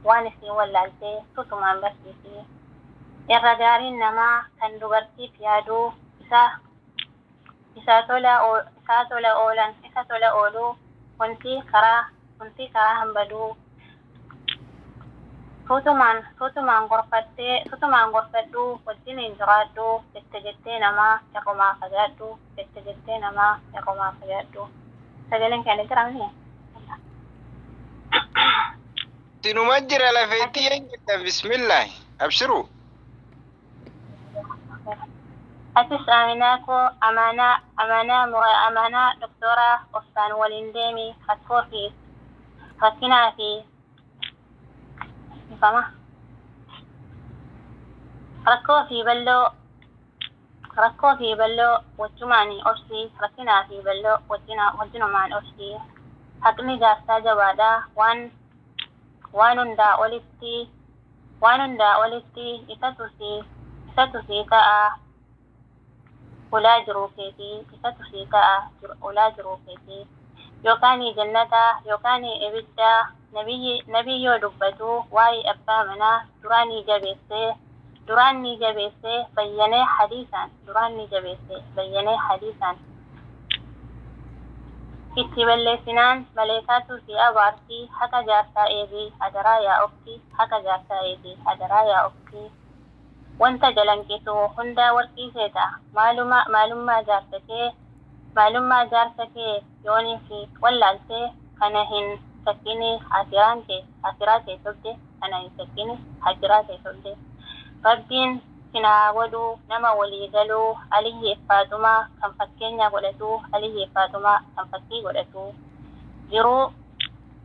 Waan isiin wallaalte suutumaan barsiisi. Irra gaariin namaa kan dubartiif yaadu, isa isa tola isaa tola oolan isa tola oolu wanti karaa wanti karaa hin badu. Suutumaan suutumaan gorfattee suutumaan gorfadhu, wajjiniin jiraadhu. Jette jettee namaa irrumaa fagaadhu. Jette jettee namaa irrumaa fagaadhu. Sagaleen keenya jira miti? Sinuma jira lafeetti eenyudha bismillah abshiru. Atis Aaminaa koo amaanaa amaanaa mura amaanaa doktoraa obsaan waliin deemi. Rakkoo fi rakkinaa fi ifama rakkoo fi balloo rakkoo fi balloo wajjumaanii obsi. Rakkinaa fi balloo wajjinumaan obsi. Haqni jaarsaa jabaadha. Waan hundaa olitti waan hundaa olitti isatu sii ta'a ulaa jiruu keetii. Isatu sii ta'a ulaa jiruu keetii, yookaan jannata yookaan ibidda. Nabiyyoo dubbatu waa'ee abbaa manaa duraan ni jabeessee duraan ni jabeessee bayyanee hadiisaan duraan ni jabeessee bayyanee hadiisaan. Itti balleessinaan maleekaatu si abaarti. Haqa jaarsaa eegi adaraa yaa ukti. Haqa jaarsaa eegi adaraa yaa ukti. Wanta jalanqisu hundaa warqii seeta. Maaluma maalummaa jaarsa kee maalummaa jaarsa kee yoonii fi wallaalte, kana hin shakkini, akiraan kee akiraa kee sobde. Kana hin shakkini, akiraa kee sobde. Rabbiin sin haa godhu nama walii galuu, Aliyyiif Faaxumaa kan fakkeenya godhatu, Aliyyiif Faaxumaa kan fakkii godhatu. Jiruu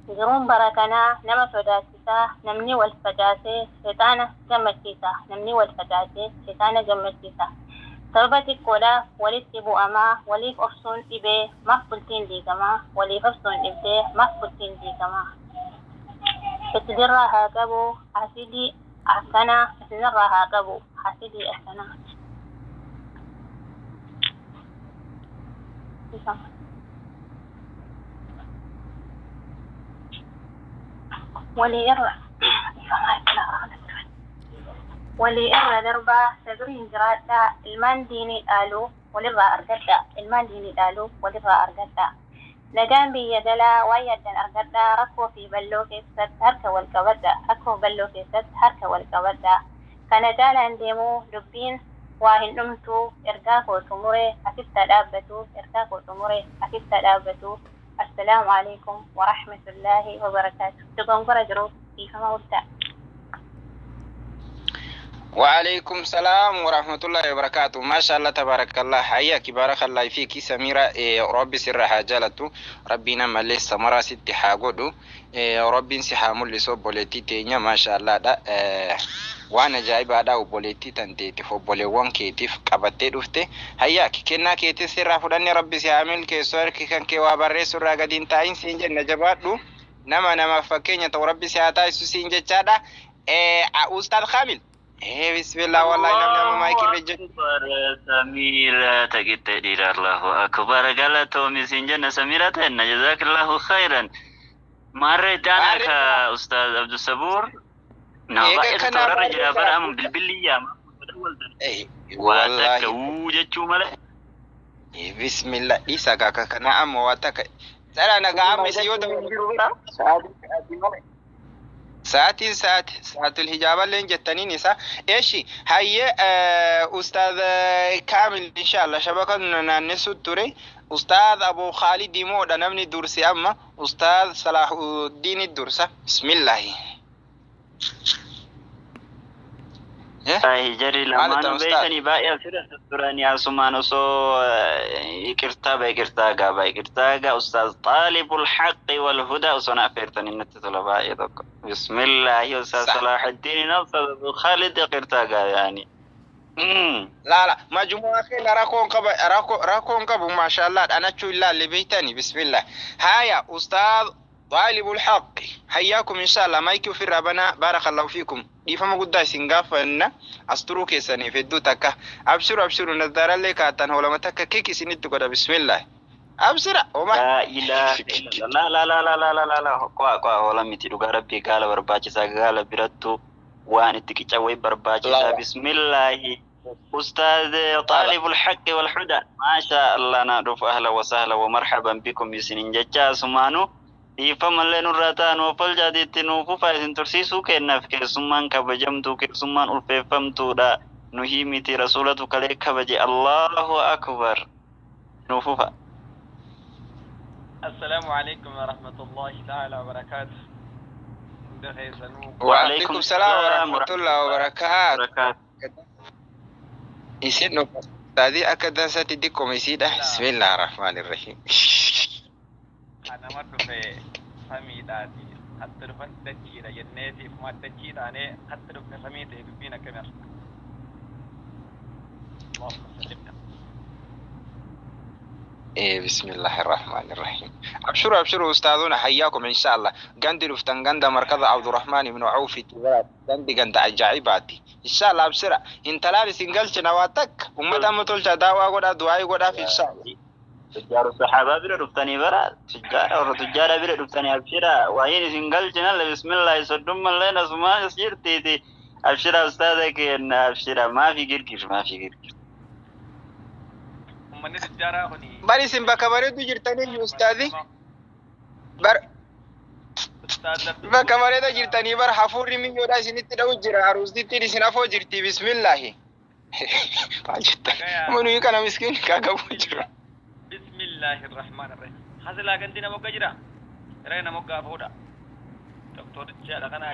jiruun bara kanaa nama sodaachisa. Namni wal facaasee shexaana gammachiisa. Namni wal facaasee shexaana gammachiisa. Sababa xiqqoodhaaf walitti bu'amaa. Waliif obsuun dhibee maaf bultiin diigamaa? Waliif obsuun dhibdee maaf bultiin diigamaa? Isinirraa haa qabu hasidii akkanaa. Isinirraa haa qabu hasidii akkanaa. Walii irra walii irra darbaa, sabiriin jiraadhaa. Ilmaan diinii dhaaluu walirraa argadhaa. Ilmaan diinii dhaaluu walirraa argadhaa. Nagaan biyya galaa, waan yaaddan argadhaa. Rakkoo fi balloo keessatti harka wal qabadhaa. Rakkoo balloo keessatti harka wal qabadhaa. Kana caalaan deemuu dubbiin waa hin dhumtuu. Ergaa koo xumuree asitti dhaabbatu. Ergaa koo xumuree asitti dhaabbatu. Assalaamu alaikum warahmatullaahi wabarakaatu. Dogongora jiruuf dhiifama guddaa. وعليكم السلام ورحمة الله وبركاته. ما شاء الله تبارك الله، حياك، بارك الله فيك سميرة. إيه ربي سر حاجالتو ربنا ملي سمرة ست حاجودو. إيه ربي سحامل لسو بوليتي تينيا. ما شاء الله دا إيه وانا جايبة دا وبوليتي تنتيتي فبولي وان كيتيف قبتي دفته. حياك، كنا كيتي سر فدني ربي سحامل كي سور كي كان كي وابري سر قدين تاين سينجن نجباتو نما نما فكينيا تو ربي سياتا سينجن جادا. إيه أستاذ خامل، إيه بسم الله، والله namni amma maayikii irra jiru. Akbar Samira taqitte dhiira. Allahu akbar, galatoomi siin jenna Samira tenna, jazakallahu khairan. Maarree itti aanaa ka Ustaaz Abdussabuur nama Eega baay'eetu kanaa toorarra jira bara baay'ee amma bilbilli yaama waa takka wallaahi wuu jechuu malee. Bismillah, dhiisa kaka kana amma waa takka tsara nagaa amma isi yoo ta'u sa'aatiin sa'aati sa'aatul hijaaballeen jettaniin isa eeshi. Hayyee ustaaz Kaamil, inshallah shabaka naannessu ture. Ustaaz Abu Khaalid moodha namni dursi amma ustaaz Salahuddin dursa. Bismillahi. Wallahi jarri Maal lamaanuu jettan ustaaz? Beektanii baay'ee asirra turanii asumaan osoo iqirtaa iqirtaa gaa iqirtaa gaa ustaaz Xaalibul Haqqi wal Hudaa osoo na affeertanii natti tola baay'ee tokko. Bismillaahi, ustaaz Salaahuddin, ustaaz Abu Khalid, iqirtaa gaa yaani. Laala majmu'a keenya rakkoon qaba, rakkoon qabu, maashaallah dhanachuu ilaalle beektani. Bismillah, haya ustaaz Xaalibul Haqqi, hayyaakum, inshallah maayikii ofirraa banaa. Baarakallahu fiikum. Dhiifama guddaa isin gaafanna as turuu keessaniif hedduu takka. Abshiru, abshiru, nazdaarallee kaatan hoolama takka kik isinitti godha. Bismillah. Absira oma. Laa ilaaha illallah. Laa laa laa laa laa laa laa. Qo'a qo'a hoola miti dhugaa rabbii gaala barbaachisaa gaala birattu waan itti qicawwee barbaachisaa. Laa. Bismillaahi. Ustaaz Xaalibul Haqqi wal Hudaa. Maashaa Allah naa dhufu ahla wa sahla wa marhaban bikum isinin jecha asumaanu dhiifamallee nurraa ta'an of jaatiitti nuuf fufaa isin tursiisuu kennaaf keessummaan kabajamtuu keessummaan ulfeeffamtuudha. Nuhii miti rasuulatu kalee kabaje Allahu akbar. Nuuf fufa. السلام عليكم ورحمة الله تعالى وبركاته. دخل سنوك. وعليكم السلام ورحمة الله وبركاته. وبركاته. Isin ustaadii akka dansaatti dikkoma isiidha. Bismillah ar-Rahmaan ar-Rahiim. أنا مرة في سميداتي حتى رفن دجيرة جنيتي فما دجيرة أنا حتى رفن سميتي دبينا كمر. اللهم سلمنا. إيه بسم الله الرحمن الرحيم. أبشروا أبشروا أستاذنا حياكم إن شاء الله. قندي رفتن قند مركز عبد الرحمن بن عوف قندي قند عجائباتي. إن شاء الله أبشر. إن تلالي سنقلش نواتك أمة أمة تلجأ دعوة قد دعاء قد في إن شاء الله. Tujjaaru saxaabaa bira dhuftanii bara tujjaara warra tujjaara bira dhuftanii abshira waayin isin galchinalle bismillaahi soddummallee asumaa as jirtiiti abshira ustaaza kenna abshira maafi girgir maafi girgir. Uummanni tujjaaraa kuni. Bari isin bakka bareedu jirtanii ustaazi. Bar bakka bareeda jirtanii bar hafuurri miyyoodha isinitti dha'u jira aruustittiin isin afoo jirti bismillaahi. Maal jettan? Manuu kana miskiin kaakabuu jira. Bismillahi rahmaan rahim. Hasilaa ganti nama jira. Yeroo nama gaafuudha. Doktoricha kana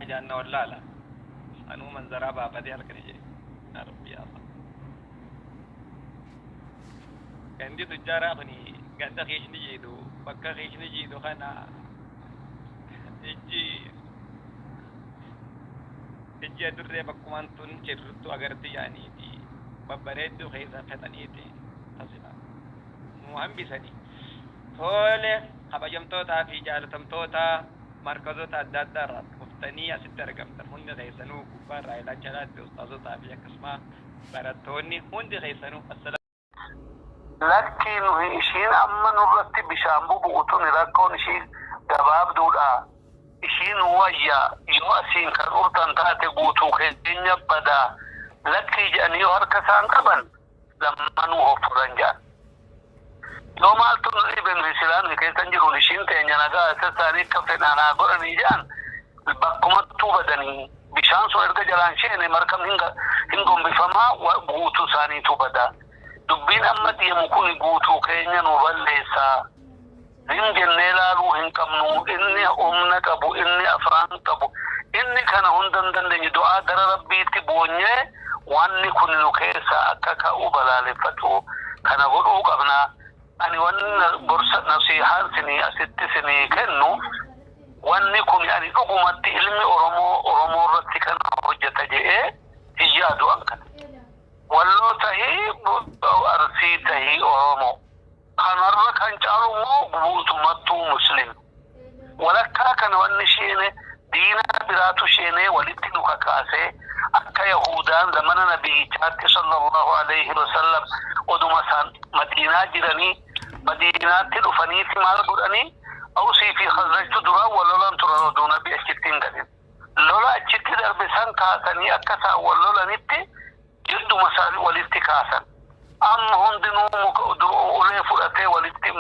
jaanna wallaala. Anuu manzaraa baafatee halkan jedhe. Yaa Rabbi yaa Allah. Gandi tujjaaraa kuni ganda keeshni jedhu bakka keeshni jedhu kana ijji ijji adurree bakkumaan tun jirtu agarti yaaniiti babbareedduu keessa fexaniiti tasilaa. Nu hambisanii. Tole kabajamtootaa fi jaalatamtoota markazoota adda addaa irraa dhuftanii asitti argamtan hundi keessanuu gubbaa irraa ilaalcha laatti ustaazotaa fi akkasuma barattoonni hundi keessanuu assalaamu. Lakki nuyi ishiin amma nurratti bishaan bubu'u tuni rakkoon ishii gabaabduudha. Ishiin wayya yoo asiin kan urtan taate guutuu keenya badaa. Lakkii jedhanii yoo harka isaan qaban lammanuu hoffuran jedhan. Yoo maaltu nu dhibe nuyi silaa nuyi keessa hin jiruun ishiin teenya nagaa isa isaanii akka fedhan haa godhanii jedhan bakkumattuu badanii bishaan sun erga jalaan sheene markabni hin gombifamaa guutuu isaaniitu badaa. Dubbiin amma deemu kun guutuu keenya nu balleessaa. Hin jennee laaluu hin qabnu. Inni humna qabu, inni afaan qabu, inni kana hunda hin dandeenye du'aa gara rabbiitti boonyee wanni kun nu keessaa akka ka'u balaaleffatu kana godhuu qabna. Ani wanni gorsa nasihaan sinii asitti sinii kennu wanni kun ani dhugumatti ilmi Oromoo Oromoo irratti kan hojjeta jedhee hin yaadu an kana. Walloo tahii Arsii tahii Oromoo. Kanarra kan caalu immoo guutumattuu Muslim. Walakkaa kana wanni isheen diina biraatu isheenee walitti nu kakaasee akka Yahudaan zamana nabiyyichaatti sallallahu alaihi wasallam oduma isaan Madiinaa jiranii Madiinaatti dhufaniiti maal godhanii Awsii fi Khazrajtu duraan wal lolan turan oduu nabi achitti hin galin. Lola achitti darbe san kaasanii akka isaan wal lolanitti jidduma isaanii walitti kaasan. Amma hundinuu muka ulee fudhatee walitti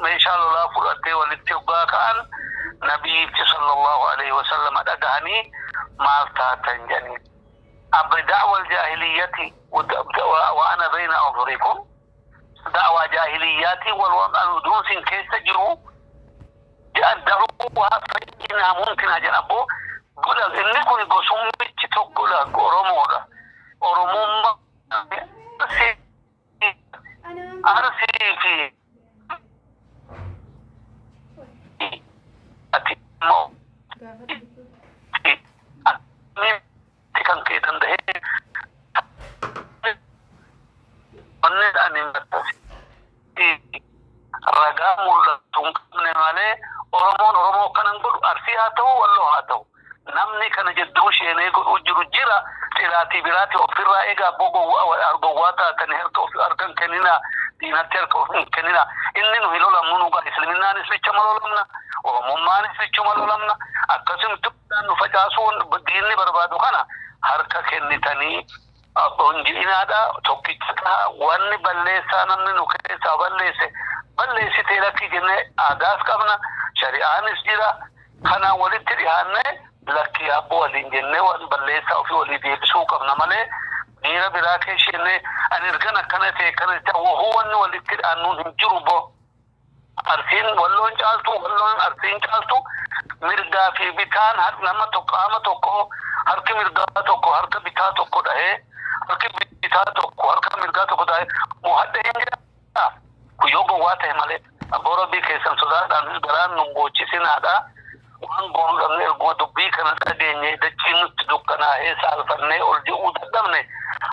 meeshaa lolaa fudhatee walitti hoggaa ka'an nabiyyichi sallallahu alaihi wasallam dhagahanii maal taatan jedhanii. Abbi da'wal jaahiliyyati wa ana bayna adhurikum da'waa jaahiliyyaati wal waan oduun sin keessa jiru jedhan da'uuhaa fayyinaa mumkinaa jedhan abboo godha inni kun gosummichi tokkodha Oromoodha. Oromummaa Arsii fi ati immoo akkamitti kan kee danda'ee wanni ani ragaa mul'atu hin qabne malee Oromoon Oromoo kanan godhu Arsii haa ta'u Walloo haa ta'u namni kana jidduu sheenee godhuu jiru jira xilaatii biraati ofirraa eegaa abboo gowwaa taatanii harka of harkan kenninaa Diinatti harka of hin kennina. Inni nu hin lolamnu, nu gaa isliminnaanis bichuma lolamna, oromummaanis bichuma lolamna. Akkasumatti nu facaasuu diinni barbaadu kana harka kennitanii honji'inaadha. Tokkicha ta'a. Wanni balleessaa namni nu keessaa balleesse balleessitee lakki jennee aadaas qabna, shari'aanis jira. Kanaan walitti dhiyaannee lakki abboo waliin jennee waan balleessaa ofii walii deebisuu qabna malee miira biraa keessa jennee ani ergan akkana ta'e akkana ta'e wahuu wanni walitti dhiyaannuun hin jiru bo. Arsiin Walloon caaltu, Walloon Arsiin caaltu, mirgaa fi bitaan nama tokko, qaama tokko, harki mirgaa tokko harka bitaa tokko dhahee, harki bitaa tokko harka mirgaa tokko dhahee mo'adhe hin jira. Kun yoo gowwaa ta'e malee. Abboo, rabbii keessan sodaadhaan garaan nu boochisinaadha. Waan goonu dhabne erguma dubbii kana dhageenye dachiin nutti dukkanaa'ee saalfannee ol je'uu dadhabne.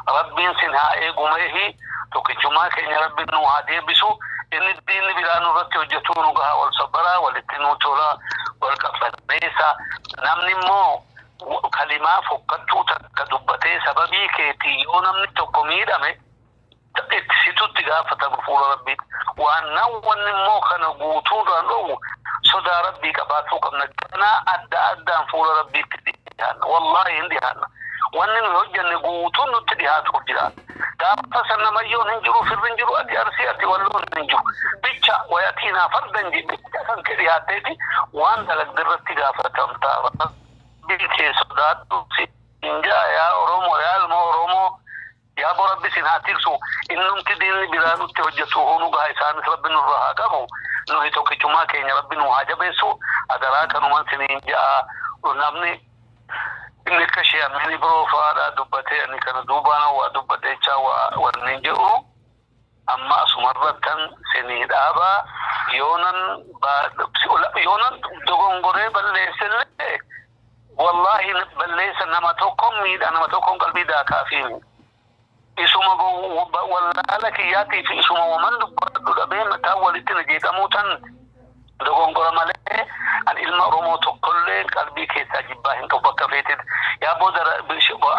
Rabbiin sin haa eegumeehi, tokkichummaa keenya rabbiin nu haa deebisu. Inni diinni biraa nurratti hojjetuu nu gahaa. Wal sabbaraa, walitti nu tola, wal qabbaneessa. Namni immoo kalimaa fokkattuu takka dubbatee sababii keetii yoo namni tokko miidhame situtti gaafatama fuula rabbiitti. Waan nan wanni immoo kana guutuudhaan dhoowwu sodaa rabbii qabaatuu qabna. Ganaa adda addaan fuula rabbiitti dhiyaanna. Wallaahi hin dhiyaanna. Wanni nu hojjenne guutuun nutti dhiyaatuuf jira. Gaafa san namayyoon hin jiru, firri hin jiru, ati Arsii, ati Walloon hin jiru. Bicha wayatiinaa fardan jee bicha kan kee dhiyaatteeti waan dalagde irratti gaafatamta. Rabbii kee sodaadhu siin jaa, yaa Oromoo, yaa ilma Oromoo. Yaa bo, rabbi sin haa tiksu. Innumti diinni biraa nutti hojjetu hunu gaha. Isaanis rabbi nurra haa qabu. Nuyi tokkichummaa keenya rabbi nu haa jabeessu. Adaraa kanuman siniin ja'a. Namni inni akka ishee ammini biroo fa'aadha dubbatee ani kana duubaan waa dubbadhe jechaa waa wanni jedhu amma asumarrattan sinii dhaabaa. Yoonan dogongoree balleessellee, wallaahi balleessa nama tokkon miidha, nama tokkon qalbii daakaafiimi. Isuma wallaala kiyyaatii fi isuma waman dubbadhu dhabee mataa walitti na jeeqamuu tan dogongora malee an ilma Oromoo tokkollee qalbii keessaa jibbaa hin qabu bakka feetet. Yaa booda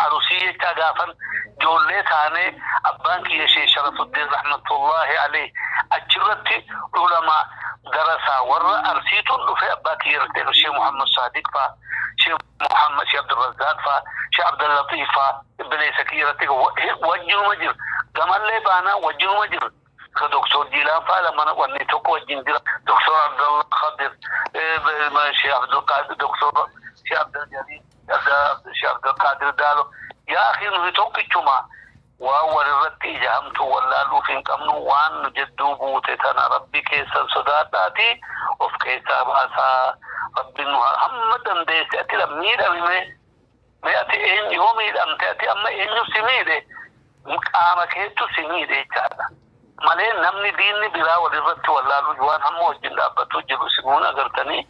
Arusii jechaa gaafan ijoollee taanee abbaan kiyya Sheekh Sharafuddin rahmatullahi alayhi achirratti ulamaa darasaa warra Arsiituun dhufe abbaa kiyya irratti, Sheekh Muhammad Sadiq faa, Sheekh Muhammad, Sheekh Abdurrazzaq faa, Sheekh Abdullatiif faa obboleessa kiyya irratti wajjinuma jira. Gamallee baanaa wajjinuma jira. Ka Doktor Jiilaan faa lamana wanni tokko wajjin jira. Doktor Abdullah Khadir, Sheekh Abdulqaadir, Doktor Sheekh Abdul Jalil, Sheekh Abdulqaadir Daalo. Yaa akhi, nuyi tokkichuma. Waan walirratti ija hamtuu wallaaluuf hin qabnu. Waan nu jedduu buute tana rabbi keessan sodaadhaati of keessaa baasaa. Rabbi nu hamma dandeesse ati miidhamime mee ati eenyu yoo miidhamte, ati amma eenyu si miidhe? Qaama keettu si miidhe jechaadha malee namni diinni biraa walirratti wallaaluu waan hamma wajjin dhaabbatu jiru simuun agartanii.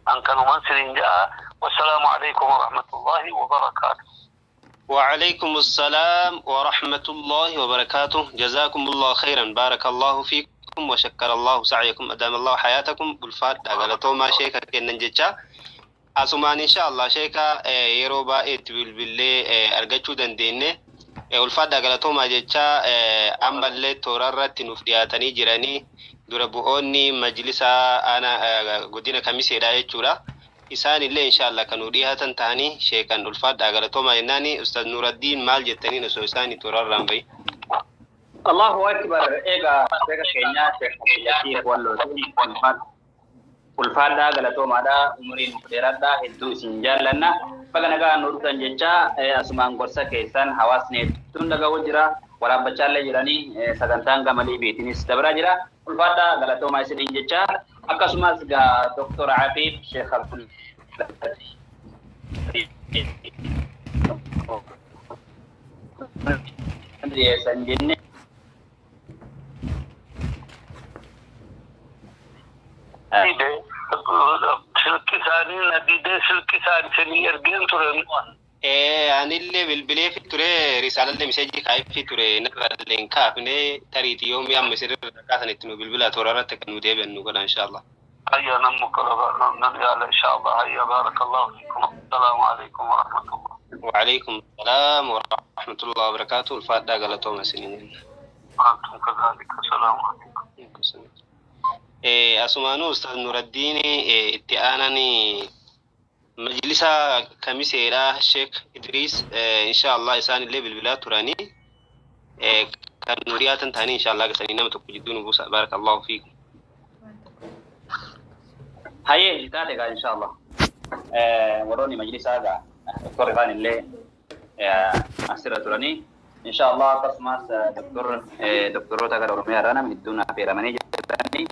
An kanuman siniin ja'a. Wassalaamu alaikum warahmatullahi wabarakaatu. وعليكم السلام ورحمة الله وبركاته. جزاكم الله خيرا، بارك الله فيكم وشكر الله سعيكم، أدام الله حياتكم. Ulfaadhaa galatoomaa sheeka kennan jecha. Asumaan insha Allah sheeka yeroo baay'eetti bilbillee argachuu dandeenye. Ulfaadhaa galatoomaa jecha. Ammallee toora irratti nuuf dhiyaatanii jiranii dura bu'oonni majlisa aanaa godina Kamiseedha jechuudha. Isaan illee insha Allah kan nu dhiyaatan ta'anii sheekan ulfaadhaa galatoomaa jennaani. Ustaz Nuraddiin, maal jettaniin osoo isaanii toorarraan bahi? Allahu akbar. Egaa sheeka keenya Sheekh Abdullatiif Wallootiin ulfaadhaa galatoomaadha, umurii nuuf dheeradhaa, hedduu isin jaallanna. Baga nagaa nu dhuftan jecha. Asumaan gorsa keessan hawaasni hedduun dhaga'uu jira, waraabbachaallee jiranii, sagantaan gamalii beetinis dabraa jira. Ulfaadhaa galatoomaa isiniin jecha. Akkasumas gaa Doktor Afiif Sheekh Abdul dhiyeessan jenne. Dide silki isaanii na didee, silki isaanii isinii ergeen ture. Anillee bilbileefi ture, risaalallee message kaa'eefi ture, narrallee hin kaafne. Tariitii yoomii amma isinirra kaasan itti nu bilbila, toora irratti akka nu deebi'an nu godha insha Allah. هيا نمك نن يا إن شاء الله. هيا، بارك الله فيكم. السلام عليكم ورحمة الله. وعليكم السلام ورحمة الله وبركاته. Ulfaadhaa galatooma isiniin jenna. وأنتم كذلك. السلام عليكم. Asumaanuu Ustaaz Nuraddiin itti aanan majlisa kamiseedha Sheekh Idriis, insha Allah isaan illee bilbilaa turanii kan nu dhiyaatan ta'anii insha Allah gasanii nama tokko jidduu nu buusa. Barakallahu fiikum. Hayyee, taate gaa insha Allah. Warroonni majlisaa gaa doktorri kaan illee asirra turanii insha Allah, akkasumas doktoroota gara Oromiyaa irraa namni hedduun affeeramanii jiranii.